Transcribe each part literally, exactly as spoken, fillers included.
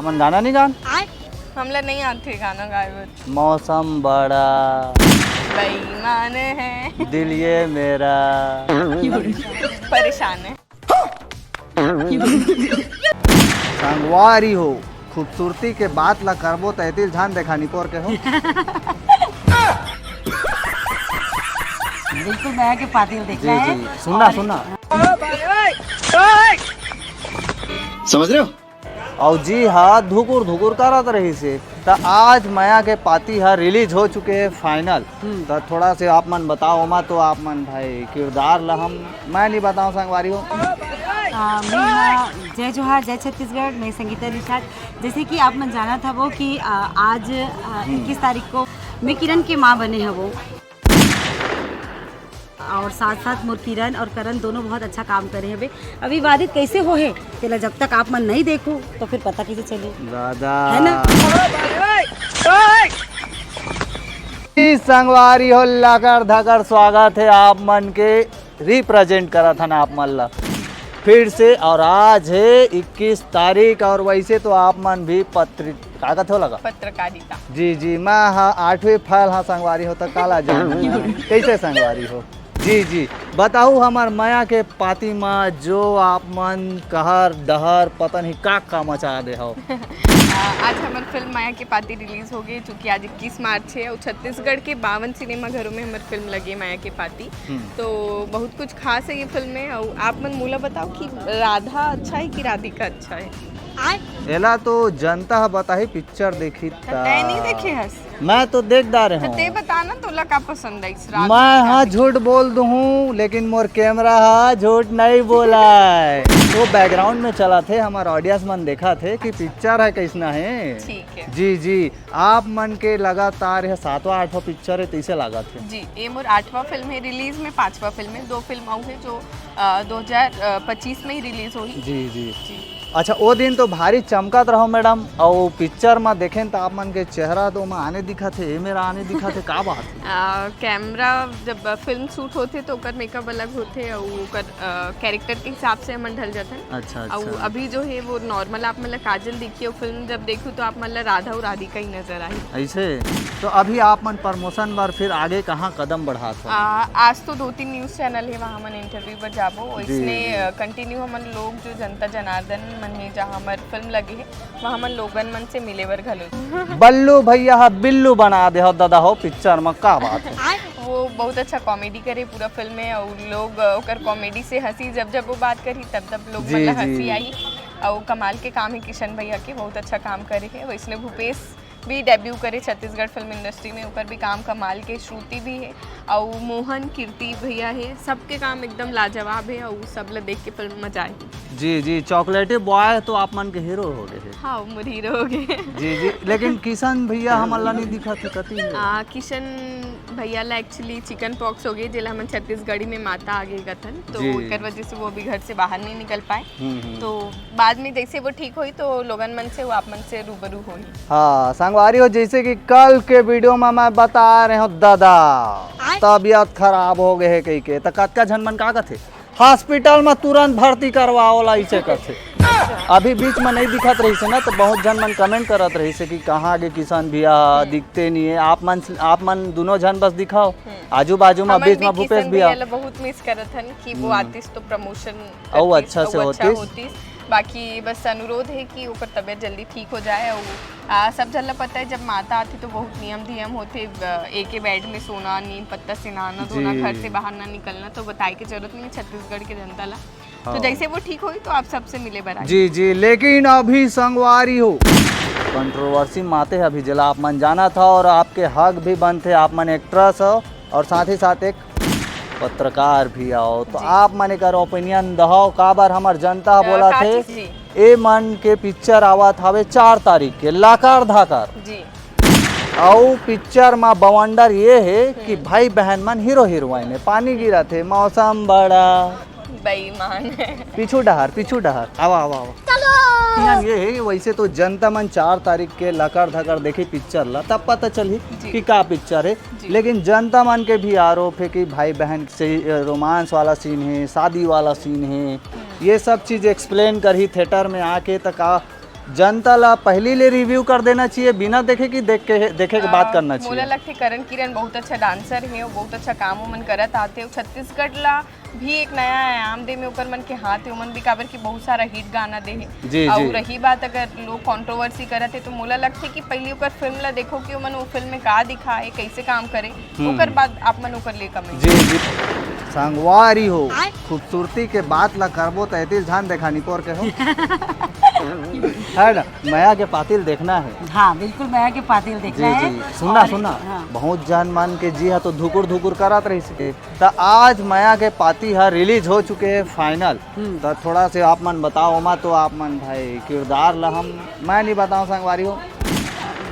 हमन गाना नहीं गान। हमला नहीं आथे गाना गाए बर। मौसम बड़ा बेईमान है। दिल ये मेरा। परेशान है। संगवारी हो, खूबसूरती के बात ला करबो त एतिल ध्यान देखा निपोर के हो। बिल्कुल मया के पाती ल जी देखना है। जी, सुनना सुनना। समझ रहे हो? और जी हाँ, धुकुर धुकुर करत रहिस हे। त आज मया के पाती ह रिलीज हो चुके हे फाइनल। त थोड़ा से आप मन बताओ, ओमा तो आप मन भाई किरदार ला हम, मैं नहीं बताऊँ संगवारी हो। आ, मैं, आ, जय जोहार, जय छत्तीसगढ़। मैं संगीता निषाद। जैसे कि आप मन जानत हवो कि आ, आज आ, इक्कीस तारीख को मैं किरण के माँ बने हवो। और साथ साथ मोर किरण और करण दोनों बहुत अच्छा काम करे हवे। अविवादित कैसे हो है, तेला जब तक आप मन नहीं देखो तो फिर पता कैसे चले। दादा है ना? ई संगवारी हो, लकर धकर स्वागत है आप मन के। रिप्रेजेंट करत हन आप मन ला फिर से। और आज है इक्कीस तारीख, और वैसे तो आप मन भी पत्रिका का कथे लगा। पत्रकारिता। जी जी, मैं हा आठवीं फेल हा संगवारी हो, त काला जान कैसे संगवारी हो। जी जी, बताऊ हमर मया के पाती मा जो आप मन कहर डहर पता नहीं का का मचा दे हो। आ, आज हमर फिल्म माया के पाती रिलीज हो गई, चूँकि आज इक्कीस मार्च है और छत्तीसगढ़ के बावन सिनेमा घरों में हमर फिल्म लगे माया के पाती। तो बहुत कुछ खास है ये फिल्म में। और आप मन मोला बताओ कि राधा अच्छा है कि राधिका अच्छा है? एला तो जनता ह बताही, पिक्चर देखी त तैं नहीं देखे हस? मैं तो देख डारे त हूँ। ते बता ना, तोला का पसंद है इस राधा मैं का? हाँ झूठ बोल दूँ, लेकिन मोर कैमरा हा झूठ नहीं बोला है। वो बैकग्राउंड में चला थे, हमार ऑडियंस मन देखा थे कि पिक्चर है कैसना है। ठीक है। जी जी, आप मन के लगातार यह सातवां आठवां पिक्चर है, तैसे लागत है। जी, ये मोर आठवां फिल्म है, रिलीज में पांचवा फिल्म है। दो फिल्म अउ है जो अ, दो हज़ार पच्चीस में ही रिलीज होही। जी जी। अच्छा, वो दिन तो भारी चमकत रहो मैडम, और पिक्चर में देखें तो आप मन के चेहरा तो में आने दिखा थे, ये मेरा आने दिखा थे, का बात है? आ, कैमरा जब फिल्म शूट होथे तो ओकर मेकअप अलग होथे और ओकर कैरेक्टर के हिसाब से हमन ढल जाथन। अच्छा और अच्छा। अभी जो है वो नॉर्मल आप मतलब काजल दिखी और फिल्म जब देखू तो आप मतलब राधा और राधिका ही नजर आई। ऐसे तो अभी आप मन प्रमोशन बर फिर आगे कहाँ कदम बढ़ात हो? आ, आज तो दो तीन न्यूज चैनल है, वहाँ मन इंटरव्यू पर जाबो। जी, इसने जी। कंटिन्यू हमन लोग जो जनता जनार्दन मन है, जहाँ हमार फिल्म लगे है, वहाँ मन लोगन मन से मिले बर घलो। बल्लू भैया हा बिल्लू बना दे हो दादा हो पिक्चर में, का बात है? वो बहुत अच्छा कॉमेडी करे पूरा फिल्म में, और लोग अ, ओकर कॉमेडी से हंसी, जब जब वो बात करी तब तब लोग जी, मतलब जी। हंसी आई। और कमाल के काम है किशन भैया के, बहुत अच्छा काम करे है। वैसने भूपेश भी डेब्यू करे छत्तीसगढ़ फिल्म इंडस्ट्री में, ओकर भी काम कमाल के, श्रुति भी है और मोहन कीर्ति भैया है, सबके काम एकदम लाजवाब है और सब ला देख के फिल्म मजा आए। जी जी, चॉकलेटी बॉय तो आप मन के हीरो हो गए हैं। हाँ, मोर हीरो हो गए। जी जी, लेकिन किशन भैया हमन ला नहीं दिखा थे, कति है? आ, किशन भैया ला एक्चुअली चिकन पॉक्स हो गई, जेला हमन छत्तीसगढ़ी में माता आ गई कथन, तो जी। एकर वजह से वो अभी घर से बाहर नहीं निकल पाए। हम्म, हम्म। तो बाद में जैसे वो ठीक हुई तो लोगन मन से, वो आप मन से रूबरू होही। हाँ संगवारी हो, जैसे कि कल के वीडियो में मैं बता रहे हूँ दादा तबियत खराब हो गए है कही के, तो कतका झन मन का कथे हॉस्पिटल में तुरंत भर्ती करवाओ ला, इसे कथे। अभी बीच में नहीं दिखत रही से ना, तो बहुत झन मन कमेंट करत रही से कि कहाँ गे किशन भैया, दिखते नहीं है। आप मन, आप मन दोनों झन बस दिखाओ आजू बाजू में, हमन बीच भी में भूपेश किशन भैया। भैया ला बहुत मिस करत हन कि वो आतीस तो प्रमोशन अउ करतीस, अच्छा से अउ अच्छा होतीस। होतीस। बाकी बस अनुरोध है कि ओकर तबियत जल्दी ठीक हो जाए। और आ, सब झन ला पता है जब माता आती तो बहुत नियम धियम होते, अ, एक ही बेड में सोना, नीम पत्ता से नहाना धोना, जी। घर से बाहर ना निकलना, तो बताए के जरूरत नहीं है छत्तीसगढ़ के जनता ला। तो हाँ। जैसे वो ठीक होई तो आप सबसे मिले बर आए। जी जी, लेकिन अभी संगवारी हो कंट्रोवर्सी माते है अभी, जेला आप मन जाना था और आपके हक भी बनते, आप मन एक्ट्रेस हो और साथ ही साथ एक पत्रकार भी आओ, तो जी। आप मन एकर ओपिनियन दहो, काबर हमर जनता ह अ, बोला का थे चीज जी? ए मन के पिक्चर आवत हवे चार तारीख के लाकार धाकर। जी। अउ पिक्चर म बवंडर ये हे कि भाई बहन मन हीरो हीरोइन हे, पानी गिरत हे, मौसम बड़ा बेईमान है। पीछू डहर, पीछू डहर, आवा, आवा, आवा। Opinion ये हे, वैसे तो जनता मन चार तारीख के लकर धकर देखी पिक्चर ला, तब पता चलही जी। कि का पिक्चर हे। जी। लेकिन जनता मन के भी आरोप हे कि भाई बहन से रोमांस वाला सीन हे, शादी वाला सीन हे, ये सब चीज एक्सप्लेन करही थिएटर में आके, त का जनता ला पहली ले रिव्यू कर देना चाहिए, बिना देखे कि देख के, देखे के बात आ, करना मोला चाहिए। लगथे करण किरण बहुत अच्छा डांसर हे, वो बहुत अच्छा काम उमन करत आथे। छत्तीसगढ़ ला भी एक नया आयाम दे में ओकर मन के हाथ हे, ओमन भी काबर कि बहुत सारा हिट गाना दे हे। जी, और जी। रही बात अगर लोग कंट्रोवर्सी करत हे तो मोला लगथे कि पहली ओकर फिल्म ला देखो कि ओमन वो फिल्म में का दिखाए, कैसे काम करे, हम्म। ओकर बाद आप मन ओकर लिए कमेंट। जी, जी। संगवारी हो, खूबसूरती के बात ला करबो त एतिल ध्यान देखा निपोर के हो। है ना, मया के पातिल देखना है। हाँ, बिल्कुल मया के पातिल देखना जी, है। जी। सुनना, और- सुनना। हाँ। बहुत जन मन के जी हाँ तो धुकुर धुकुर करत रहिस हे। त आज मया के पाती हा रिलीज हो चुके हे फाइनल। हम्म। त थोड़ा से आप मन बताओ, ओमा तो आप मन भाई किरदार ला हम, मैं नहीं बताऊँ संगवारी हो।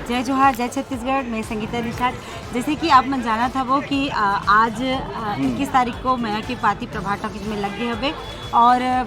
जय जोहार, जय छत्तीसगढ़। मैं संगीता निषाद। जैसे कि आप मन जानत हवो कि अ, आज इक्कीस तारीख को मया के पाती प्रभात टॉकीज में लग गए हवे और अ,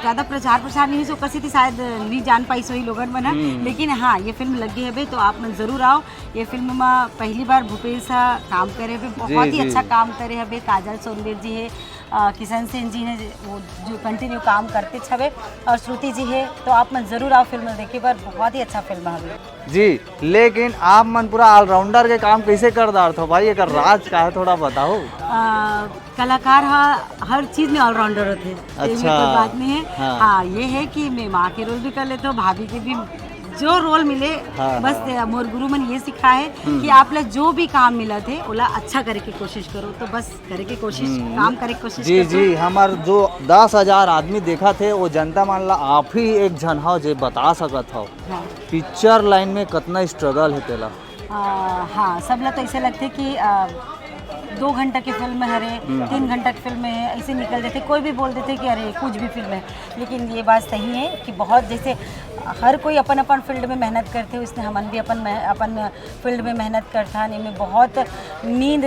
ज्यादा प्रचार प्रसार नहीं हो, ओकर सेती शायद नहीं जान पाइस होही लोगन मन ह। हम्म। लेकिन हाँ, ये फिल्म लग गए हवे तो आप मन जरूर आओ। ये फिल्म में पहली बार भूपेश ह काम करे हवे, बहुत ही जी। अच्छा काम करे हवे। काजल सोनबेर जी हे, अ, किशन सेन जी हे, वो जो कंटिन्यू काम करते हवे, और श्रुति जी हे, तो आप मन जरूर आओ फिल्म देखे बर, बहुत ही अच्छा फिल्म हवे। जी, लेकिन आप मन पूरा ऑलराउंडर के काम कैसे कर डारथो भाई, एकर राज का है, थोड़ा बताओ। अ, कलाकार ह हर चीज में ऑलराउंडर होथे, ये भी अच्छा। कोई बात नहीं है। हाँ। हाँ, ये है कि मैं माँ के रोल भी कर लेता हूँ, भाभी के भी, जो रोल मिले, हाँ, बस हाँ। मोर गुरु मन ये सिखाए कि आप ला जो भी काम मिला थे, ओला अच्छा करे के कोशिश करो, तो बस करे के कोशिश, हम्म। काम करे के कोशिश जी, करता जी, हूँ। हमार जो दस हजार आदमी देखा थे, वो जनता मन ला आप ही एक झन हो जे बता सकत हो हाँ। पिक्चर लाइन में कितना स्ट्रगल है तेला। आ, हाँ, सब ला तो ऐसे लगथे कि आ, दो घंटा के फिल्म हरे, तीन घंटा के फिल्म है, ऐसे निकल देथे। कोई भी बोल देथे कि अरे कुछ भी फिल्म है, लेकिन ये बात सही है कि बहुत जैसे हर कोई अपन अपन फील्ड में मेहनत करथे, उसने हमन भी अपन मेह- अपन फील्ड में मेहनत करथन। एमे बहुत नींद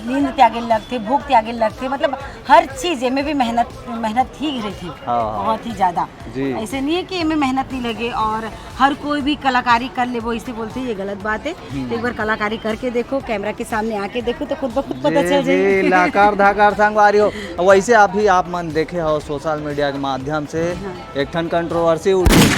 नींद त्यागे लगथे, भूख त्यागे लगथे, मतलब हर चीज एमे भी मेहनत मेहनत ही रहिथे, हाँ, हाँ। बहुत ही ज्यादा। जी। ऐसे नहीं है कि एमे मेहनत नहीं लगे और हर कोई भी कलाकारी कर लेबो, इसे बोलते हैं, ये गलत बात है। तो एक बार कलाकारी करके देखो, कैमरा के सामने आके देखो, तो खुद ब खुद पता जी, चल जी, जाएगी। लाकार धाकार संगवारी हो। वैसे अभी आप मन देखे हो सोशल मीडिया के माध्यम से हाँ। एक ठन कंट्रोवर्सी उठी,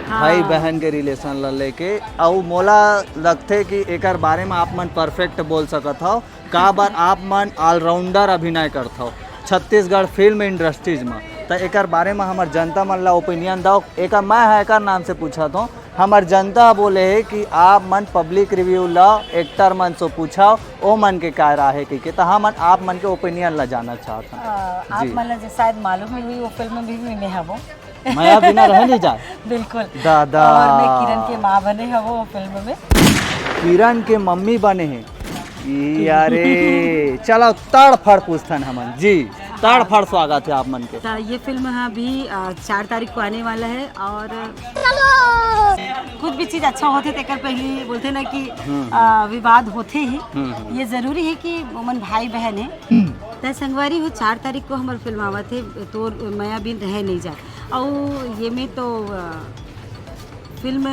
हाँ। भाई बहन के रिलेशन ला लेके। अउ मोला लगथे कि एकर बारे में आप मन परफेक्ट बोल सकत हो, काबर आप मन ऑलराउंडर अभिनय करथव छत्तीसगढ़ फिल्म इंडस्ट्रीज में। त एकर बारे में हमर जनता मन ला ओपिनियन दव। एकर मैं ह एकर नाम से पूछत हूँ, हमर जनता बोले हे कि आप मन पब्लिक रिव्यू ला एक्टर मन से पूछव, ओ मन के का राय हे कहिके। त हमन आप मन के ओपिनियन ला जानना चाहत हन। आ, आप जी। मन ला जे शायद मालूम ही हुई, वो फिल्म में भी मैं हवो। मया बिना रह नहीं जाए। बिल्कुल। दादा। और मैं किरण के माँ बने हवो वो फिल्म में। किरण के मम्मी बने हे। ई अरे, चलो तड़ फड़ पूछथन हमन जी, तड़ फड़ स्वागत है आप मन के। तो ये फिल्म हाँ अभी आ, चार तारीख को आने वाला है और कुछ भी चीज अच्छा होथे तेकर पहले बोलथे ना कि आ, विवाद होथे ही। हम्म, हम्म। ये जरूरी है कि ओमन भाई बहन है। त संगवारी हो, चार तारीख को हमर फिल्म आवत है, तोर मया बिन रह नहीं जा। अउ ये में तो आ, फिल्म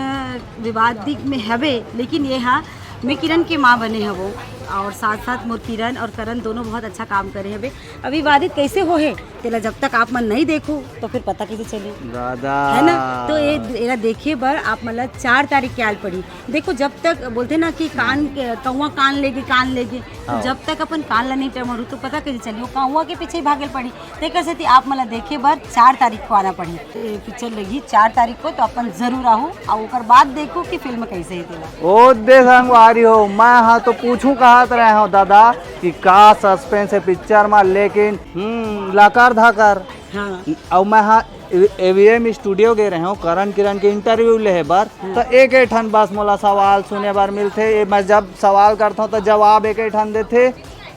विवादित में हवे, लेकिन ये हाँ मैं किरण के माँ बने हवो और साथ साथ मोर किरण और करण दोनों बहुत अच्छा काम करे हवे। अभी विवादित कैसे हो है तेला जब तक आप मन नहीं देखो तो फिर पता कैसे चले, दादा। है ना? तो ये एला देखे बर आप मन ला चार तारीख के आल पड़ी। देखो, जब तक बोलथे ना कि कान के कौवा कान लेगे, कान लेगे, तो हाँ। जब तक अपन कान ला नहीं टमरू तो पता कैसे चली, वो कौवा के पीछे ही भागे ल पड़ी। तेकर सेती आप मन ला देखे बर चार तारीख को आना पड़ी। ये पिक्चर लगी चार तारीख को, तो अपन जरूर आहू और ओकर बाद देखू कि फिल्म कैसे है तेला। ओ दे संगवारी हो, मैं हाँ तो पूछू कहत रहे हो दादा कि का सस्पेंस है पिक्चर में, लेकिन हम्म लाकार धाकार। हाँ। अउ मैं हाँ एवीएम स्टूडियो गे रहे हूँ करण किरण के इंटरव्यू लेहे बर, तो एक एक ठन बस मोला सवाल सुने बर मिलथे। ए, मैं जब सवाल करथौं तो जवाब एक एक ठन देथे।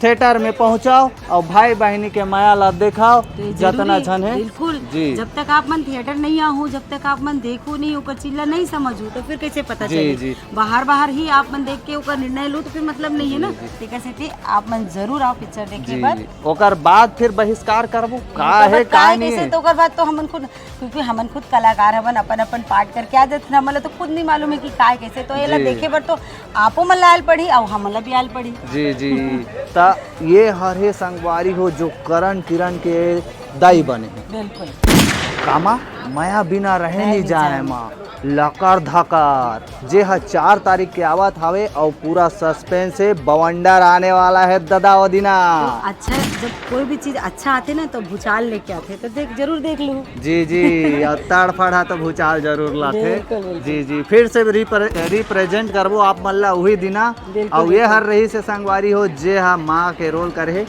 थिएटर में पहुँचाओ और भाई बहनी के मया ला देखाओ, तो ये जतना जरूरी, झन है। बिल्कुल। जी। जब तक आप मन थिएटर नहीं आहू, जब तक आप मन देखो नहीं, ओकर चीज ला नहीं समझू, तो फिर कैसे पता जी, चले? जी। बाहर बाहर ही आप मन देख के ओकर निर्णय लो, तो फिर मतलब नहीं है ना। तेकर सेती आप मन जरूर आओ पिक्चर देखे जी, बर। जी। ओकर बाद फिर बहिष्कार करबो, का ओकर है बाद का काय नहीं कैसे है। तो ओकर बाद तो हमन खुद, क्योंकि हमन खुद कलाकार हवन, अपन अपन पार्ट करके आ जाथन, हमन ला तो खुद नहीं मालूम है कि काय कैसे। तो एला जी। देखे बर तो आपो मन ला आयल पड़ी और हमन ला भी आयल पड़ी। जी, जी। त ये हर हे संगवारी हो जो करण किरण के दाई बने हैं। बिल्कुल। कामा, मया बिना रहे नहीं जाए माँ। लकर धकर, जे ह चार तारीख के आवत हवे अउ पूरा सस्पेंस हे, बवंडर आने वाला है ददा ओ दिना। अच्छा, जब कोई भी चीज अच्छा आथे ना तो भूचाल लेके आथे, तो देख, जरूर देख लू। जी जी, अउ तड़फड़ हा तो भूचाल जरूर लाथे। बिल्कुल, बिल्कुल। जी जी, फिर से रिप्रेजेंट करबो आप मन ला उही दिना। बिल्कुल, अउ ये बिल्कुल। हर रही से संगवारी हो, जे हा माँ के रोल करे हे।